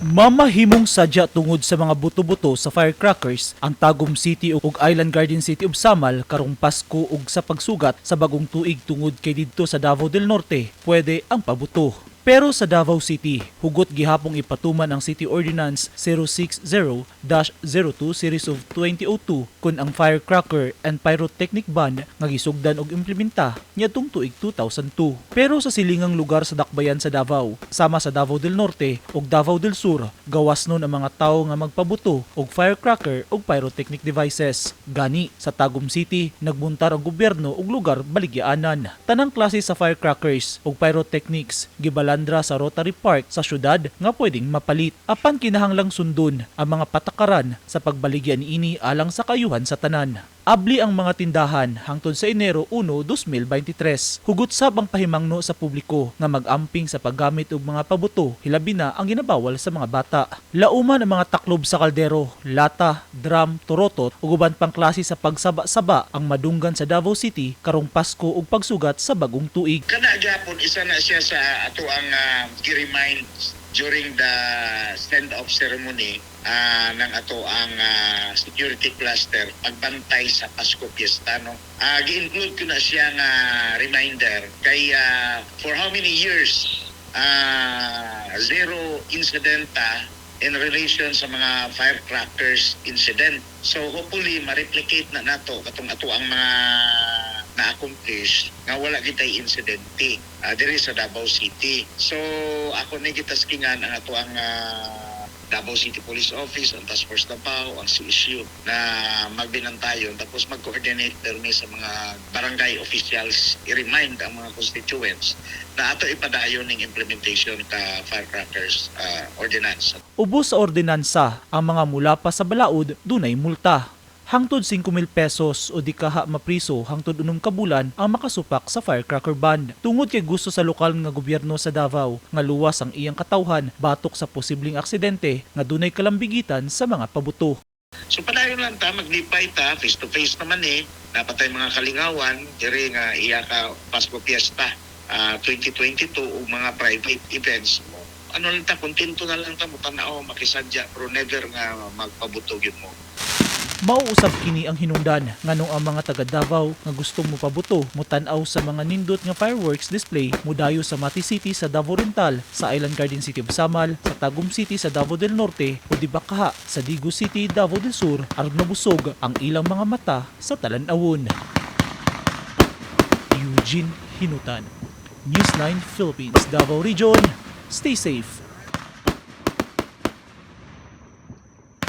Mamahimong sadya tungod sa mga buto-buto sa firecrackers ang Tagum City ug Island Garden City of Samal karong Pasko ug sa pagsugat sa bagong tuig tungod kay didto sa Davao del Norte pwede ang pabuto. Pero sa Davao City, hugot gihapong ipatuman ang City Ordinance 060-02 Series of 2002 kon ang firecracker and pyrotechnic ban nga gisugdan og implementa niadtong tuig 2002. Pero sa silingang lugar sa dakbayan sa Davao, sama sa Davao del Norte ug Davao del Sur, gawas nun ang mga tawo nga magpabuto og firecracker ug pyrotechnic devices. Gani sa Tagum City, nagbuntar ang gobyerno og lugar baligyaanan. Tanang klase sa firecrackers ug pyrotechnics gibalandra sa Rotary Park sa syudad nga pwedeng mapalit. Apan kinahanglang sundon ang mga patakaran sa pagbaligya niini alang sa kaayuhan sa tanan. Abli ang mga tindahan hangtod sa Enero 1, 2023. Hugot sab ang pahimangno sa publiko nga mag-amping sa paggamit og mga pabuto, hilabi na ang ginabawal sa mga bata. Lauman ang mga taklob sa kaldero, lata, drum, torotot ug uban pang klase sa pagsaba-saba ang madunggan sa Davao City karong Pasko ug pagsugat sa bagong tuig. Kana gyapon, isa na siya sa ato ang gi-remind during the send-off ceremony ng ato ang security cluster pagbantay sa Pasko Fiesta, no. Gi-include ko na siya nga reminder kay for how many years zero incident ta in relation sa mga firecrackers incident. So hopefully ma-replicate na nato katong ato ang mga na-accomplish nga wala kitay insidente diri sa Davao City. So ako ni gitaskingan ang ato ang Davao City Police Office, ang Task Force Davao, ang CSU na magbinantayon tapos mag-coordinate permi sa mga barangay officials, i-remind ang mga constituents na ato ipadayon ning implementation ka firecrackers ordinance. Ubos sa ordinansa, ang mga mula pa sa balaod dunay multa. Hangtod 5,000 pesos o di kaha mapriso hangtod 6 ka bulan ang makasupak sa firecracker ban. Tungod kay gusto sa lokal nga gobyerno sa Davao nga luwas ang iyang katawhan batok sa posibleng aksidente nga dunay kalambigitan sa mga pabuto. So padayon lang ta, maglipay ta, face to face naman eh. Dapat tay mga kalingawan diri nga iya ka Pasko Fiesta 2022 ug mga private events. Ano lang ta, kontento na lang ta mo tan-aw, makisadya, pero never nga magpabuto gyud mo. Mauusab kini ang hinungdan nganong ang mga taga Davao nga gustong mopabuto motan-aw sa mga nindot nga fireworks display modayo sa Mati City sa Davao Oriental, sa Island Garden City of Samal, sa Tagum City sa Davao del Norte o di bakaha sa Digos City, Davao del Sur aron mabusog ang ilang mga mata sa talan-awon. Eugene Hinutan, News 9 Philippines, Davao Region. Stay safe.